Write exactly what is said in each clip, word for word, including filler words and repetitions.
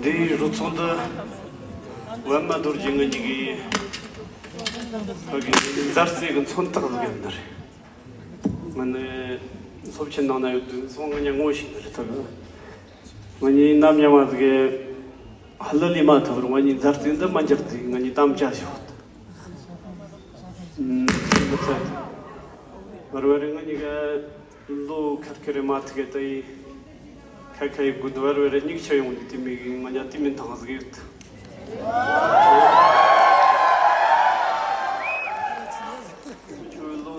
འདིའི་རུ་ཚོགས་འདི་པད་མ་རྡོ་རྗེ་ང་གཉིས་ཀྱི་ཕ་གི་མཛའ་བརྩེ་གི་མཚོན་རྟགས་ཟིག་ཡིན་ནི་རེད། ང་ནི་སློབ་ཆེན་ནང་ན་ཡོད་དུས་སོང་ང་གཉིས་ངོ་ཤེས་ནི་རེད་ཐག་གི། ང་གཉིས་ནམ་ཡང་མ་ཟིག་གི་ཧ་ལ་ལས་མ་ཐུབ་རུང་ང་གཉིས་མཛའ་བརྩེ་འདི་མ་འགྱུར་ཏེ་ང་གཉིས་དམ་བཅའ་བཞག་ཡོད། ཨུམ། མི་ཚད། བར་བར་ང་གཉིས་ཀ་ལོ་ཁ་ཁེ་རེ་མ་ཐུག་གི་ད་ཡིན། ཁ་ཁ་ཡི་དགུ་དུ་བར་བར་སྙིགས་ཆ་ཡོང་དུས་དེ་མི་གི་ང་ཉ་དེ་མིན་ཐང་ཟིག་ཡོད། ཁྱོད་ལོ་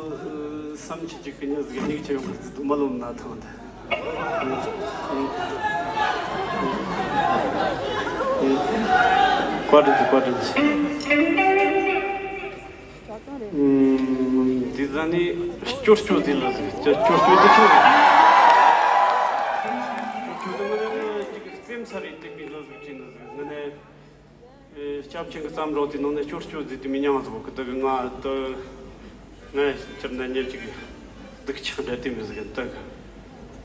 བསམ་ཆི་ཅིག་གི་ཉ་ཟིག་སྙིགས་ཆ་ཡོང་གི་ཟིག་དུ་མ་ལོམ་ན་ཐང་ད། བཀའ་དྲིན་ཆེ། བཀའ་དྲིན་ཆེ། ཨུམ། འདི་ཟ་ནི་སྐྱོར་སྐྱོར་འདི་ལ་ཟེར། སྐྱོར་སྐྱོར་འདི་ཆོ། སྐྱོར་སྐྱོར་འདི་ང་ནི་ཅིག་རྩེད་མཚར་རེ་བལྟས་པའི་ལོ་ཟིག་ཅིག་ན་ཟིག་ང་ནི། ཨེ། སྐྱབས་ཆེན་གྱི་བརྩམས་སྒྲུང་དེ་ནང་ནས་སྐྱོར་སྐྱོར་འདི་དེ་མི་ཉམས་ཟིག་གི་ད་གི་ང་ད་ང་སྤྱིར་ན་ཉེ་ཅིག་སྡུག་ཆགས་འདྲ་དེ་མི་ཟིག་གི་ད་གི་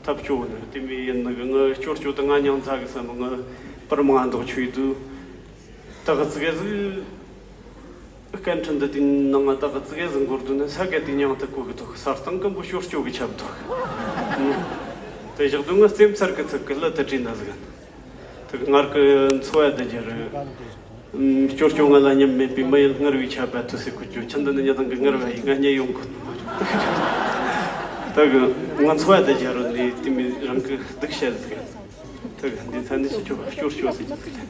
ཐབས་སྐྱོ་བོ་ནི་དེ་མི་ཡིན་ནི་གི་ང་སྐྱོར་སྐྱོར་ད་ང་ཉམས་ཚ་གི་བསམ་ང་པར་མང་འདོག་ཆུ་ཡི་དུ། ད་གི་ཙི་གེ་ཟིག་སྐད་འཕྲིན་འདི་དེའི་ནང་ང་ད་གི་ཙི་གེ་ཟིག་འགོར་དུས་ནི་ས་ག་དེ་མྱང་དུ་གོ་གི་འདུག་ས་སྟེང་གི་འབུ་སྐྱོར་སྐྱོར་གི་ཁྱབ་འདུག་དེ་བཞག་དུས་ང་རྩེད་མཚར་གི་ཚིག་གི་གླུ་དེ་བྲིས་ན་ཟིག་ཡིན། དེ་གི་སྔར་གི་འཚོ་བ་དེ་རྒྱུ་རུ། སྐྱོར་སྐྱོར་ང་ལ་མཉམ་མེད་པའི་མི་ཡུལ་ངར་བའི་ཆར་པ་དུ་སེ་ཁུ་སྐྱོ་ཆུ་འདི་ནི་ཉ་དང་གི་ངར་བ་ཡིན་ང་རྙེད་ཡོང་གོ་ནི་མ་རེད། དེ་གི་ང་འཚོ་བ་དེ་རྒྱུ་རུ་ནི་དེ་མི་རང་གི་སྡུག་བཤད་ཟིག་ཡིན། ཐུགས་འདི་ཚ་ནི་ཞིག་ཆོག་སྐྱོར་སྐྱོར་ཟེར་གྱི་ཚིག་དེ།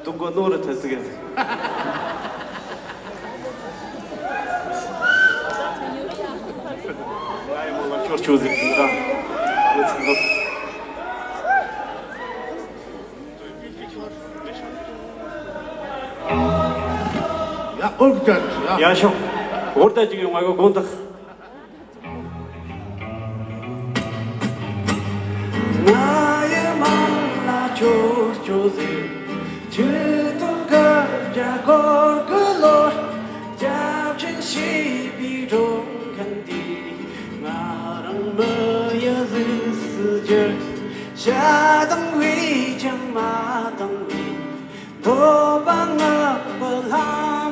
འདུག་གོ་ནོར་ཐལ་ཟིག་ཡ་ཟིག་ང་ཡི་མོ་ལ་ཁྱོར་ཆུ་ཟིག་འདུག་ར། ང་ཚིག་འདུག་ཡ་ཨོ་ཀྱ་ཡ། ཡ་ཤོག་འོར་ད་ཅིག་ཡོང་ང་གོ་དགོངས་དག་ང་ཡི་མང་ལ་ཁྱོད་ཁྱོད་ཟེར། ཆུ་དུང་གར་རྒྱ་གོར་གི་ལོ། སྐྱབས་ཆེན་ཞེས་པའི་སྒྲུང་མཁན་འདི། ང་རང་མི་ཡི་གཟུགས་སུ་གྱུར། ཤ་དང་བའི་ཀྱང་མ་དང་བའི། འདོད་པ་ལྔ་པོ་ལྷ་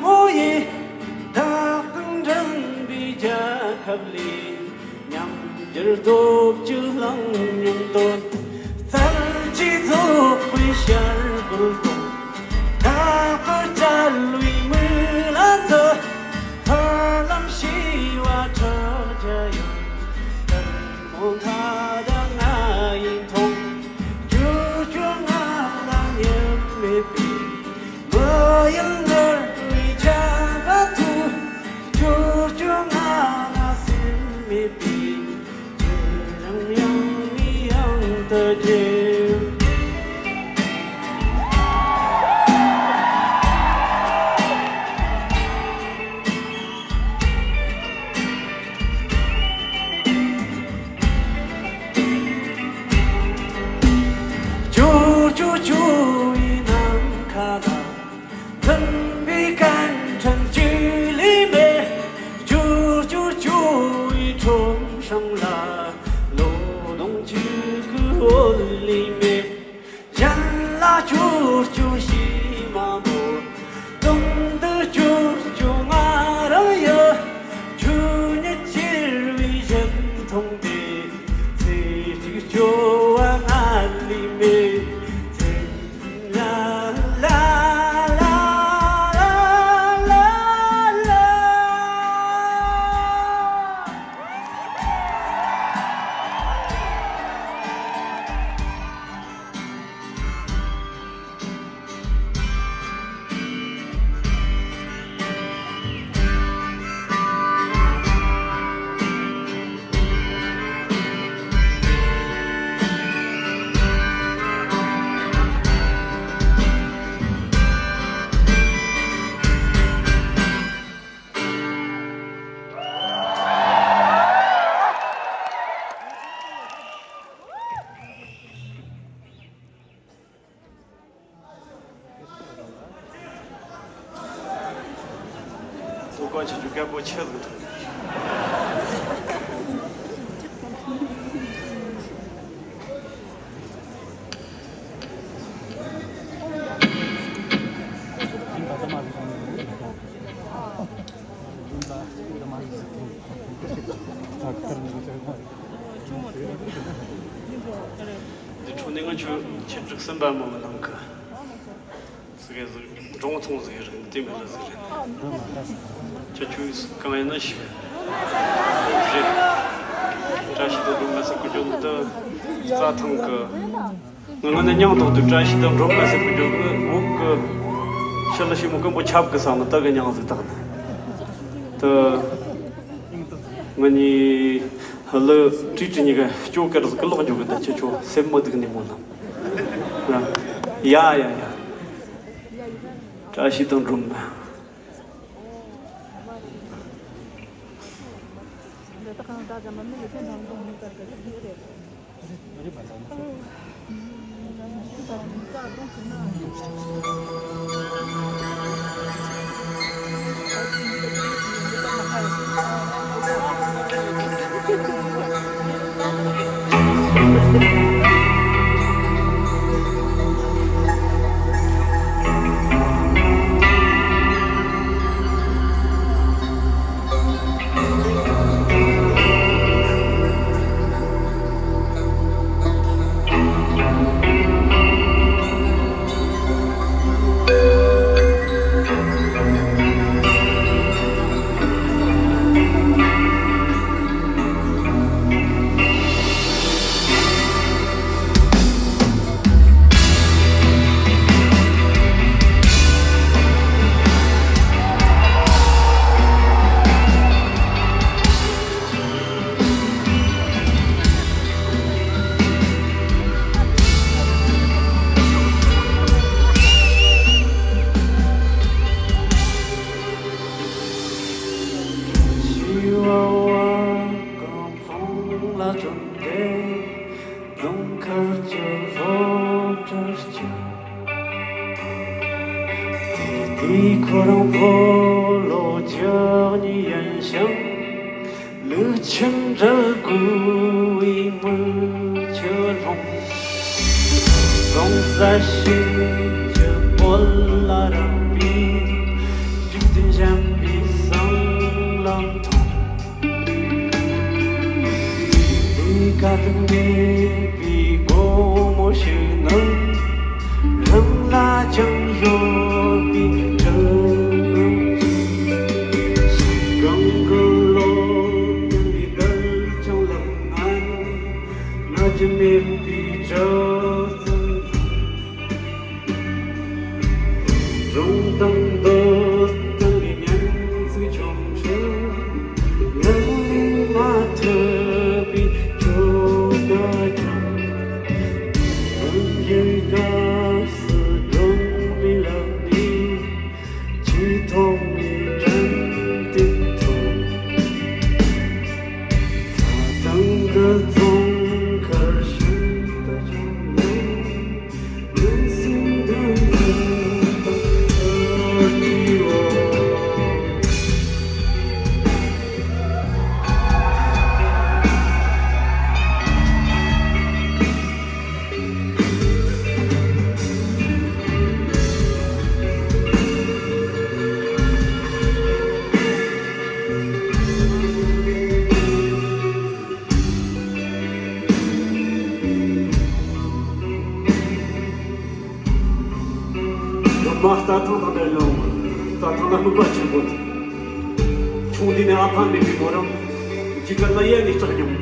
མོ་ཡི། བདག་དང་འགྲན་པའི་རྒྱལ་ཁབ་ལས། ཉམས་འགྱུར་སྟོབས་ཀྱི་ལང་ཉུང་དོན། རྩལ་གྱིས་རྫོགས་པའི་ཤར་བུལ་དང་། བདག་གིས་བསྐྲད་པའི་མིག་ལ་ཚུད། ཐར་ལམ་ཤེས་པ་ཁྲི་བརྒྱ་ཡོད། ལྟད་མོ་མཐའ་དག་ང་ཡིས་མཐོང་། ཁྱོད་ཁྱོད་ང་ལ་ཉམས་མེད་པའི། མི་ཡུལ་ངར་བའི་ཆར་པ་ཐུག་ཁྱོད་ཁྱོད་ང་ལ་སེམས་མེད་པའི། ཁྱོད་རང་ཡང་ནི་ཡང་དུ་བརྗེད། ཅོ་ཅོ་ཅོ་ཡི་ནམ་མཁའ་ལ། འཛུམ་ བཀའ་ཆེ་ཆུ་རྒད་པོ་ཆེ་ཟིག་འདུག་འདི་འཕྲོ་ནས་ང་ཆོས་ཆེད་སྒྲིག་ཟིན་པ་མོ་གི་ནང་གི་ཟིག་གེ་ཟིག་འབྲོང་ཚོང་ཟིག་རེད། དེ་མི་ལ་ཟིག་རེད། ཁྱེད་ཆོས་གང་ཡིན་ན་ཤི་རེད། བཀྲ་ཤིས་དང་སྒྲོལ་མ་ཟེར་གི་འཇོག་འདི་རྩྭ་ཐང་གི་ང་ང་ནས་མྱང་ཐོག་ཏུ་བཀྲ་ཤིས་དང་སྒྲོལ་མ་ཟེར་གི་འཇོག་གི་འོག་གི་ཤི་ལ་ཤི་མོ་སྐམ་པོ་ཆབ་གི་ས་ང་ད་གི་མྱང་ཟིག་བཏགས་ནས་ད། ང་གཉིས་ཧ་ལི་ཀྲི་ཀྲི་གཉིས་ཀ་སྐྱོ་གར་ཟིག་གི་ལོག་འཇོག་གི་ད་ཁྱེད་ཆོ་སེམས་མོ་སྡུག་ནས་མོ་ལ། ཡ་ཡ་ཡ། བཀྲ་ཤིས་དང་སྒྲོལ་མ། ཞི་བ་བ་གང་ཕང་ལ་བཅོམ་སྟེ། རྫོང་མཁར་གྱི་སློབ་གྲྭར་བསྐྱལ། དེ་དུས་ཁོ་རང་ཕོ་ལོ་བཅུ་གཉིས་ཡིན་ཞིང་། ལུས་ཆེན་འབྲི་དགོས་པའི་མི་ཆུ་ལྷུང་། རྫོང་གསར་ཞིང་གི་བོད་ལ་རག་པའི་འཇིག་རྟེན་གཞན་པའི་སྲང་ལམ་མཐོང་། ལས་ཀ་དུ་མེད་པའི་སྒོ་མོ་ཞིག་ནང་རང་ལ་ཅང་ཡོད་པའི་གྲུ་གང་གི་ལོ་ཡང་ལས་དར་ཅང་ལམ་ང་ན་ཅི་མེད་པའི་གྲུ་རུང་དང་འདོད་དང་གི་ཉན་ཚིག་ཆུང་ཆུང་ཡང་མ་ཐུབ་པའི་ཆོ་ག་ཀྱང་། ཡུལ་ག་སུ་འགྲོ་མི་ལ་ནི་ཆེས་ཐོག་མའི་དྲན་རྟེན་ཐོག་ད་ཐང་གི་རྫོང་མཁར་ཤིན་ཏུ་ཆུང་ཡང་། སྒྲོལ་མ་རྩྭ་ཐང་དང་འབྲེལ་ཡོང་། རྩྭ་ཐང་ལ་སྨུག་པ་ཆེན་པོ་འདུག་ཆུང་དུས་ནས་ཨ་ཕ་མེད་པའི་མོ་རང་རྒྱུད་གར་ལ་ཡ་ནས་སྐྲག་མྱོང་།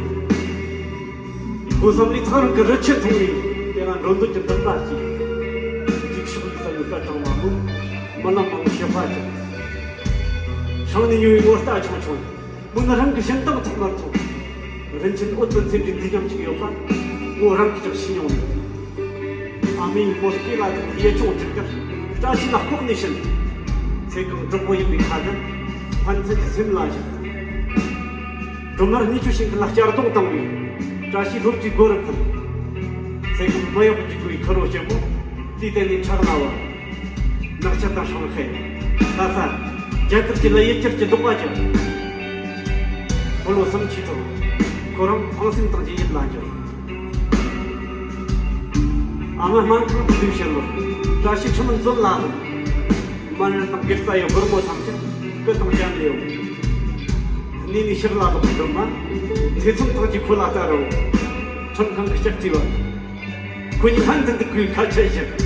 ཁོ་བསམ་ལས་ཚང་རང་གི་རི་ཆུ་མཐོང་བས་དེ་ན་འགྲོ་འདོད་ཀྱི་འདུན་པ་སྐྱེས། འཇིགས་ཤོག་ཡིན་བསམ་ནས་སྐད་གྲགས་མ་མོ་རྨི་ལམ་མང་བཤད་པ་ཀྱང་། སྲང་ནས་ཉོ་བའི་ངོ་རྟ་ཆུང་ཆུང་། མོ་ནི་རང་གི་བཞིན་དང་ཐོག་མར་མཐོང་། རིན་ཆེན་འོད་དུ་འཚེར་བའི་མཛེས་ཉམས་ཤིག་ཡོད་པ་མོ་རང་གིས་ཀྱང་ཤེས་མྱོང་མེད། ཨ་མའི་མོ་སྐེ་ལ་ཐུག་ཡེ་ཆུང་གྲིབ་ཀར་བཀྲ་ཤིས་ལ་ལྐོག་ནས་ཕྱིན། ཚེ་གང་གྲོགས་པོ་ཡིན་པའི་ཁ་དན་ཕན་ཚུན་གྱི་སེམས་ལ་བཞག་སྒྲོལ་མར་གཉིས་ཆུ་ཤིང་ཁུལ་ལ་བསྐྱར་གཏོང་བཏང་བས་བཀྲ་ཤིས་སློབ་གྲྭའི་སྒོ་རུ་ཕུལ། ཚེ་གང་མི་གཡོག་གི་སྒོའི་ཁུར་བོ་ཆེན་པོ་དེའི་སྟེང་ནས་ཁྲག་ལ་བ། ནག་ཆུ་དང་ཧྲང་ཧའེ། ལྷ་ས། རྒྱ་གར་གྱི་ལ་ཡུལ་གྱར་གྱི་ལྡོག་པ་ཅན། ཕོ་ལོ་སུམ་ཅུའི་ཐོག་ཁོ་རང་ཕངས་སེམས་དང་གྱི་ཡིད་ལ་འཇོག་ཨ་མ་སྨན་ཁང་དུ་འདུག་ཕྱིར་ལོ། བཀྲ་ཤིས་ཁྲི་མོ་མཛོད་ལ་ལྷུང་། མ་ཎི་དང་དགེ་རྩ་ཡི་སྒོར་མོ་ཐམས་ཅད་སྐུ་དང་ལྗང་ལས་འོང་། གནས་ནས་ཕྱིར་ལ་ལོག་པའི་སྒྲོན་མ། ཐེ་ཚོམ་ཐང་གི་ཁོ་ལ་ལྟ་རུ། ཁྲིམས་ཁང་གི་ལྕགས་ཀྲི་བ། ཁོ་གཉིས་ལྷན་དུ་འདུག་གོས་ཁ་ཆད་བཞག་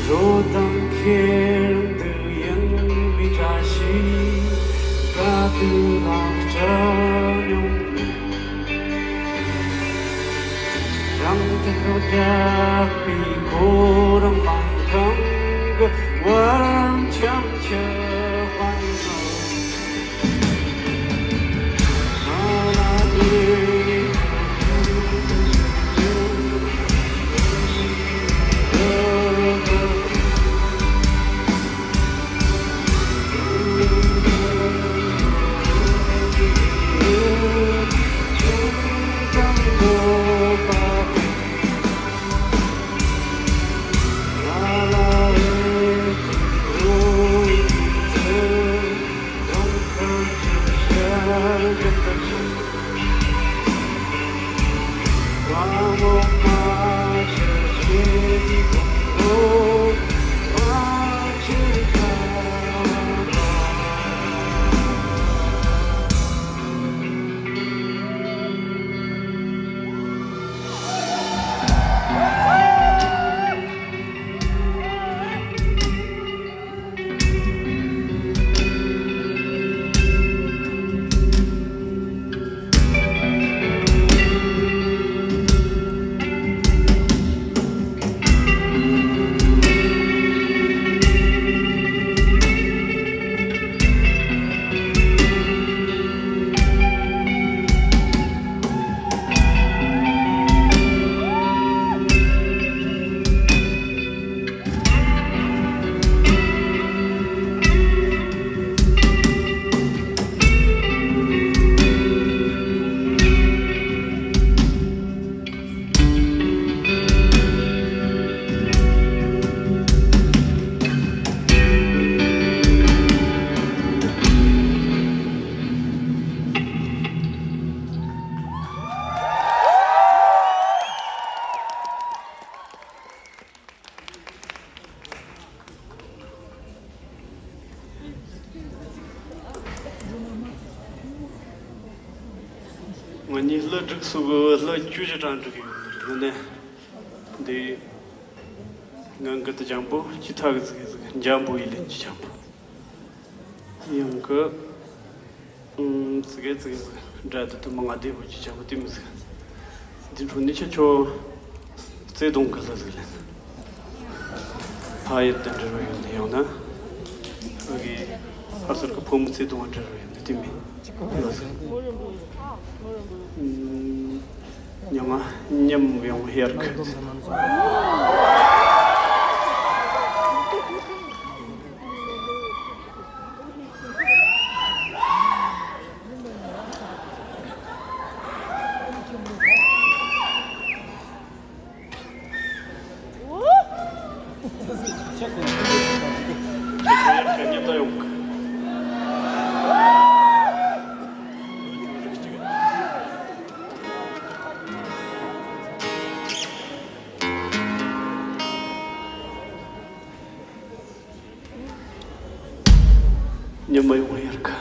འགྲོ་དང་ཁྱེར་འདུག་ཡིན་པའི་བཀྲ་ཤིས་དགའ་སྡུག་ལ་སྐྲག་མྱོང་མེད། རང་དུ་འགྲོ་རྒྱག་པའི་ཁོ་རང་མང་གང་གི་བར་འཆམ་ཆེ་བ་ནི། ང་གཉིས་ལོ་དྲུག་སོ་གི་ལོ་བཅུ་ཞིག་གྲངས་འགྲིག་ཡོད་ནི་རེད། ནས་འདི་ང་གི་དུ་ལྗང་པོ་ཅི་ཐག་གི་ཙི་གི་ཙི་གི་ལྗང་པོ་ཡི་ལན་ཅི་ལྗང་པོ་ཡང་གི་ཙི་གི་ཙི་གི་ཙི་འདྲ་དུ་དུ་མ་ང་བདེ་པོ་ཅི་ལྗང་པོ་དེ་མི་ཟིག་འདི་འཕྲོ་ནི་ཆ་ཆོ་བརྩེ་དུང་གི་ལ་ཟིག་ལན། ཕ་ཡུལ་དུ་འབྲེལ་བ་ཡོད་འདི་ཡང་ན་ཨོ་གི་ ཁ་ཟུར་གི་ཕོ་མོ་ཚེ་གདོང་བ་འདྲ་རུ་ཡོད་འདུག་དེ་མིན། ལོ་ཟེར། ཉི་མ་ཉམས་ཡོང་ཧེར་ཁུ། ཉི་མ་ཡོང་ཡར་ཁ།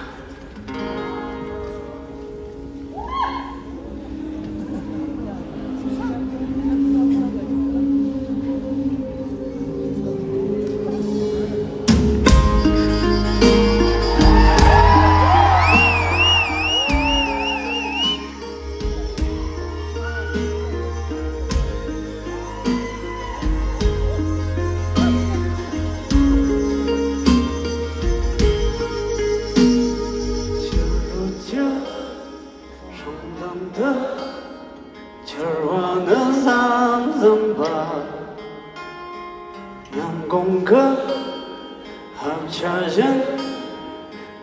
ཆར་བ་ནི་ཟམ་ཟམ་པ། ཉམས་གོང་གི་ཧབ་ཆ་བཞིན།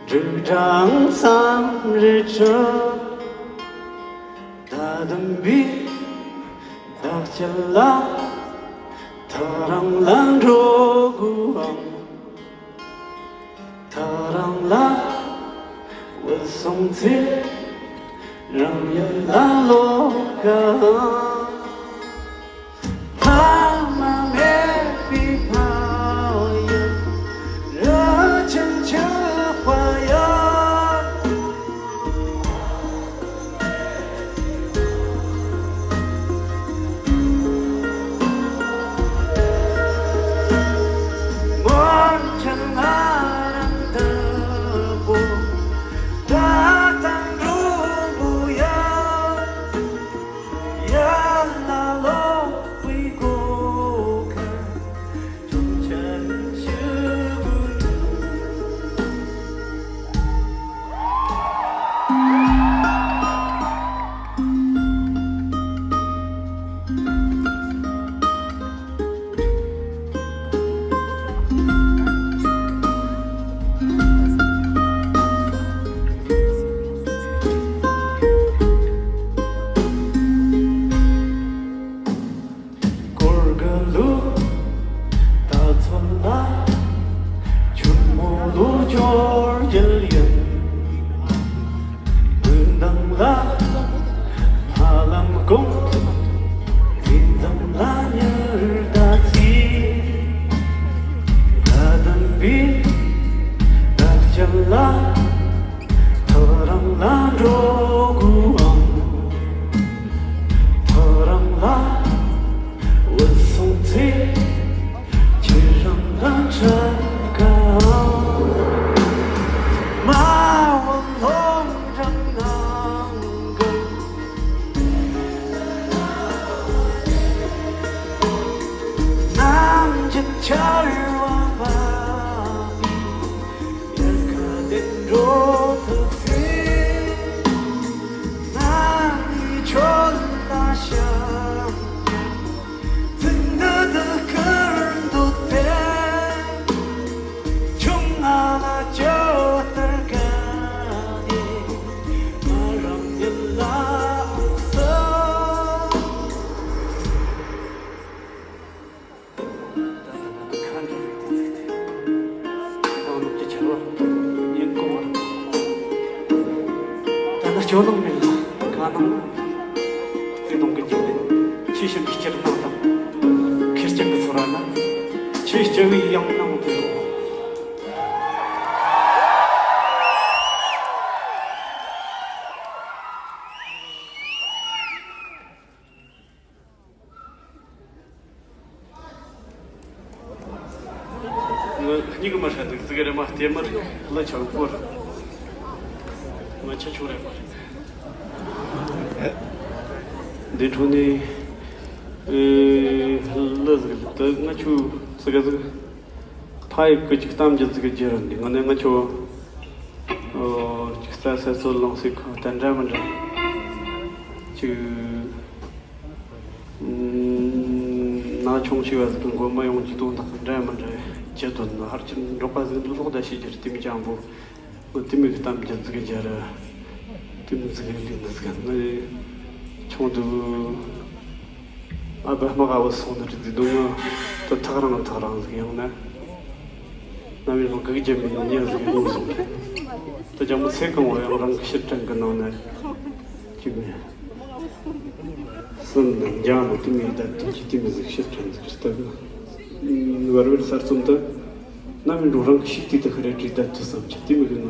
འབྲུག་སྒྲ་མཚམས་རེ་གྲོལ། ད་དུམ་པའི་བདག་སྐྱིད་ལ། ཐག་རིང་ལ་འགྲོ་དགོས་ཨང་། ཐག་རིང་ལ་བུད་སོང་ཚེ། རང་ཡུལ་ལ་ལོག་ག་ཨང་། ཕ་མ་མེད་པའི་ཕ་ཡུལ། རི་ཆེན་ཆགས་པ་ཡང་། སྔོན་ཆད་ང་རང་ལྟ་བུ། ད་ལྟ་འགྲོ་བུ་ཡ། ཡར་ལ་ལོག་པའི་གོ་ཁ། སྐོར་གི་ལུགས་ད་ཚོད་ལ། ཆུ་མོ་ལུགས་སྐྱོར་རྒྱལ་ཡིན། དགུན་དང་ལ་ཧ་ལམ་དགོང་། འཛིན་མཚམས་ལ་ཉི་ཟླ་ཚེས། ད་དུམ་པའི་བདག་སྐྱིད་ལ། ཐག་རིང་ལ་འགྲོ་དགོས་ཨང་། ཐག་རིང་ལ་བུད་སོང་ཚེ། ཁྱེད་རང་ལ་འཕྲད་དཀའ་ཨང་། མ་འོངས་ལྷོ་འགྲམ་ནང་གི། ནམ་རྒྱུན་ཆར་བ་འབབ་པའི། དབྱར་ཁ་དེ་འགྲོ་ཐུབ་ཚེ། ང་ནི་ཁྱོད་ལ་ཞབས་འདེགས། ཚིག་འདི་དུ་ཁུར་འདུག་སྟེ། ཆུང་ང་ལ་ཇི་ལྟར་དགའ་ནས། ང་རང་ཉིད་ལ་ཨང་སོ། ད་ལྟ་ང་ཚོ་ཁ་འབྲལ་བའི་དུས་ཚིགས་དེ། ཡང་ནུབ་ཀྱི་ཆར་བ་ཉིན་གང་བར། ད་ནི་སྐྱོ་སྣང་མེད་ལ་དགའ་སྣང་། བརྩེ་དུང་གི་རྒྱུན་ལས་ཆེས་ཞིམ་པའི་སྤྱིར་བཏང་དང་། ཁེར་རྐྱང་གི་ཚོར་བ་ན་ཆེས་སྐྱོ་བའི་ཡང་སྣང་དུ་ཡོད། ང་སྙིང་མ་ཧྲ་འདུག་ཙི་གེ་རེ་མ་ལྟད་མར་གླུ་ཆག་སྐོར། ང་ཆ་ཆུང་རེད་མ་རེད། འདི་འཕྲོ་ནས་ཨེ་གླུ་ཟིག་འདི་ང་ཆུ་ཙི་གེ་ཟིག་ཕ་ཡི་སྐུ་གཅིག་གཏམ་གྱི་ཙི་གེ་རྒྱུ་རུ་འདི་ང་ནས་ང་ཆུ། ཨོ། ཅིག་རྩྭ་ས་སོལ་ལངས་སའི་ཁ་ད་འདྲ་མི་འདྲ། ཅིག་ཨུམ། ན་ཆུང་ཆེ་བ་ཟིག་གི་མགོན་པོ་ཡོང་རྒྱུ་དོན་དག་འདྲ་མི་འདྲ་བྱེད་དོན་ནི་ཧར་ཅིག་འབྲོག་པ་ཟིག་འདུག་ལོག་ད་ཤེས་རྒྱུར་དེ་མི་ཅང་པོ། ངོ་དེ་མི་གི་གཏམ་རྒྱུད་ཟིག་གི་རྒྱ་ར། དེ་མི་ཟིག་གི་ལས་ནི་ཟིག་ངའི་ཆུང་དུ། ཨ་ཕ་དམག་ག་བུད་སོང་ནི་རེད་དེ་དུང་ང་ད་ཐག་རིང་ཐག་རིང་ཟིག་ཡོང་ན། ན་མི་རང་གི་རྒྱ་མི་ནི་ཉེ་ཟིག་ཡོང་སོང་། ད་རྒྱ་མོ་ཚེ་གང་བོ་ཡང་རང་གི་ཕྱིར་དྲན་གི་ནང་ན། ཅི་མེད། སེམས་ནང་འཇང་མོ་དེ་མི་ད་དུང་ཅི་དེ་མི་ཟིག་ཕྱིར་དྲན་ཟིག་ལྟ་གི། བར་བར་གསར་རྩོམ་དུ། ན་མི་འགྲོ་རང་གི་ཤིག་དེ་དུ་ཁ་རེ་བྲིས་ད་དུ་བསམ་ཆ་དེ་མི་གི་ང་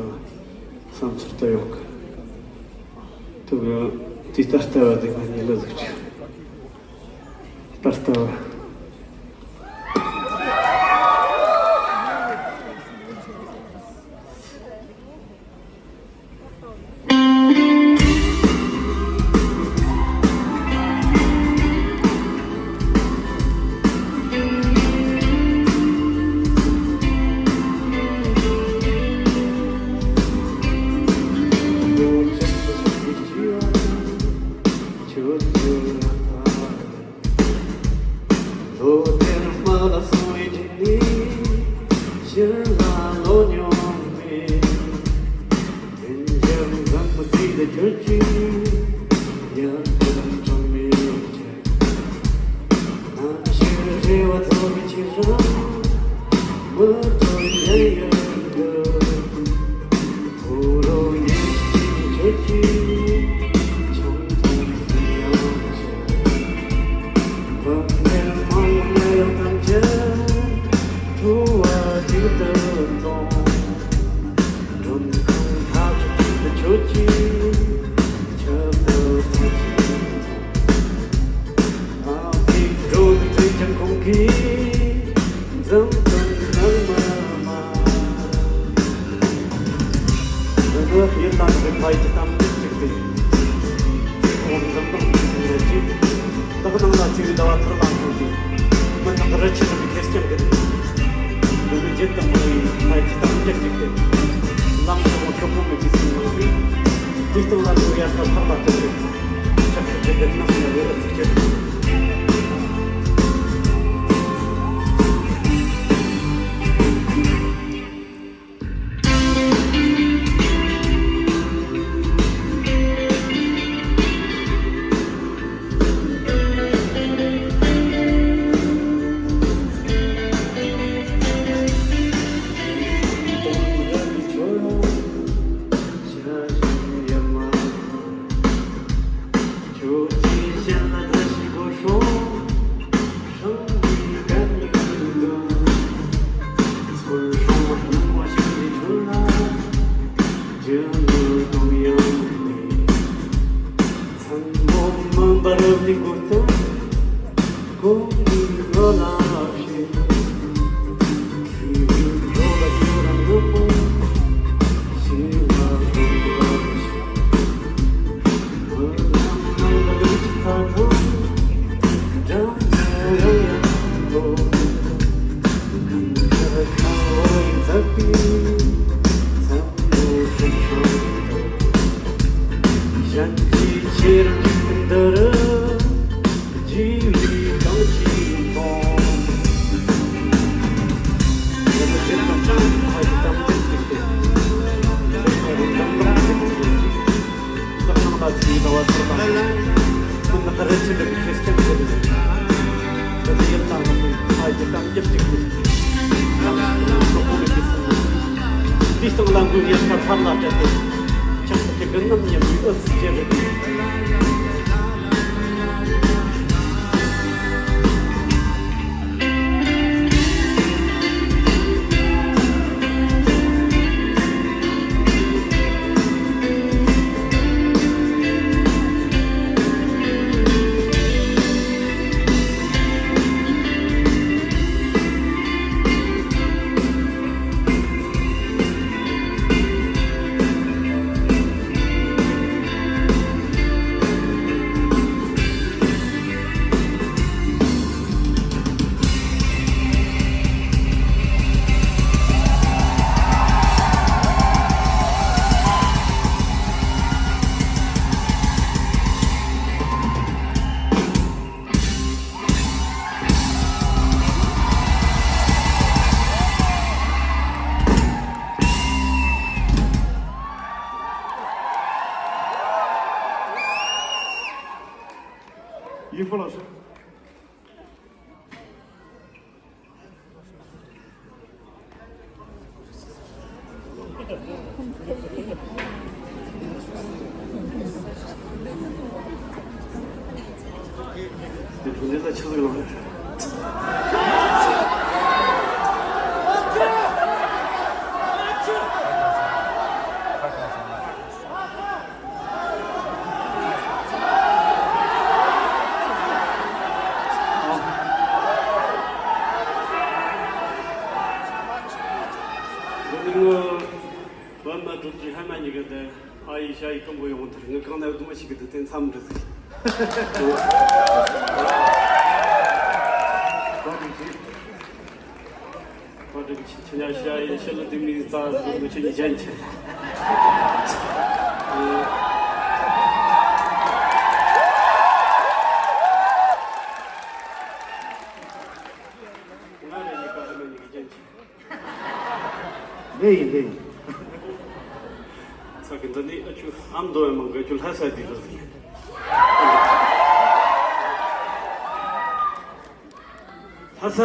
བསམ་ཚུལ་ལྟ་ཡོད་གི། དུ་གི་དེ་ལྟ་ལྟ་བ་དེ་ང་ཉིད་ལ་ཟིག་ཅིག་ལྟ་ལྟ་བ། ལོ་དེར་མ་ལ་སོང་བའི་རྗེས་ནས་ཕྱིར་ལ་ལོག་མྱོང་མེད། དེ་འཇམ་འཛམ་བུ་གཅིག་ཏུ་གྱུར་ཅིང་ཡར་དོན་གྲངས་མེད་ཀྱང་། ནམ་ཞིག་རེ་བ་རྫོགས་པའི་ཕྱིར་རང་མུ་མཐུད་གཡས་གཡོན་དུ། ཕོ་རོག་ཉིད་ཀྱི་ཁྱོད་ཀྱི་ཆང་འཐུང་ཡང་ཆེ། བུད་མེད་མང་པོ་ཉལ་ཡང་ཐམས་ཅད་ཐུ་བ་གཅིག་ཏུ་གཏོང་། མགྲོན་ཁང་ཐག་ཆོད་གཅིག་ཏུ་ཁྱོད་ཀྱི་ཁྱབ་ཏུ་ཐུག་ཅིང་། ཨ་ཕའི་འགྲོ་འདུག་དྲན་ཀྱང་ཁོང་གིས་འཛུམ་དང་ནང་མ་མ། འདི་ནི་ཡིད་ལ་འདྲེན་པའི་གཏམ་རྒྱུད་ཅིག་སྟེ། ཁོང་འཛུམ་དང་ནང་མ་ཅིག་བདག་ནང་ལ་བརྩེ་བའི་ཟླ་བ་ཐར་ལ་འཁོར་ཏེ། མི་ཐག་རི་ཆུ་རིམ་ཁེར་རྐྱང་གི། འདི་ནི་བརྗེད་དུ་འོང་བའི་ཕ་ཡི་གཏམ་རྒྱུད་ཅིག་སྟེ། ལམ་དུ་འོང་གྲོགས་པོ་མེད་པའི་སེམས་ནང་གི། དེའི་སྟེང་ལ་འགྲོ་ཡར་ཁ་ཐག་ལ་བསྟན་ཏེ། ཆགས་ཤིག་གི་བདེན་ནམ་ཡང་བའི་ཨུ་ཚུགས་ཀྱི། ཕུ་ལགས་སོ། དེ་གྲུ་འདི་ལ་ཆུ་ཟིག་ལངས་ཡོད་རེད། འདི་ནི་ངོ་། བོད་མི་གྲོས་ཚོགས་ཧ་མ་གཉིས་ཀ་དེ་ཨ་ཡི་ཤ་ཡི་ཀུན་པོ་ཡོང་ཐར་ངས་གང་ན་ཡོད་དུ་མ་ཞིག་གི་དུ་དེ་མཚམས་འདྲི་ཟིག་བཀའ་དྲིན་ཆེ། ཁྱེད་ཉ་ཤ་ཡི་ཤི་ལ་དེ་མིའི་རྩ་ཟིག་ཁྱེད་ཉིད་ཅན་ཆེ། ང་རེ་ནི་ཀ་ཧ་མ་ཉིད་ཀྱི་ཅན་ཆེ། ལེ་ཡིན་ལེ་ཡིན། ཚ་གི་འདི་ནི་ཨ་ཆུ་ཨམ་མདོ་ཡ་མང་གི་ཆུ་ལྷ་ས་དེ་རུ་ཟིན། ལྷ་ས།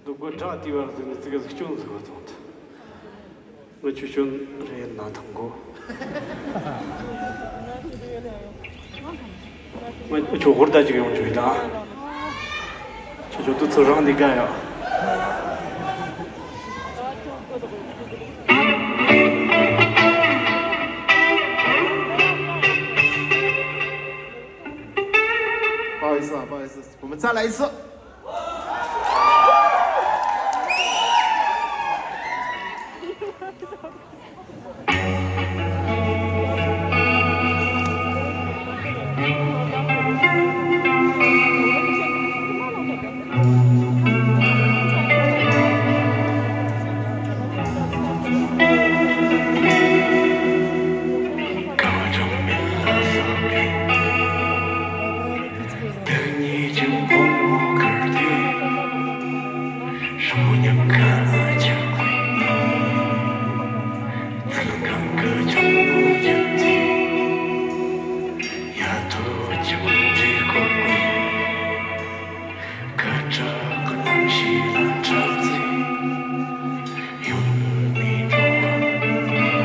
འདུག་གོ་དྲག་དེ་བར་ཟིག་ནི་ཙི་གེ་ཟིག་སྐྱོན་ཟིག་གོ་ཐོང་ཐལ། ང་ཆུ་སྐྱོན་རེད་ན་ཐང་གོ། ང་ཆུ་ཧོར་ད་ཅིག་ཡོང་ཆུ་ཡིན་ད། ཆུ་ཆུ་དུ་ཚུ་རང་འདི་ག་ཡ། པ་ཨི་ས་པ་ཨི་ས་བུ་མོ་ཙ་ལ་ཨི་ས།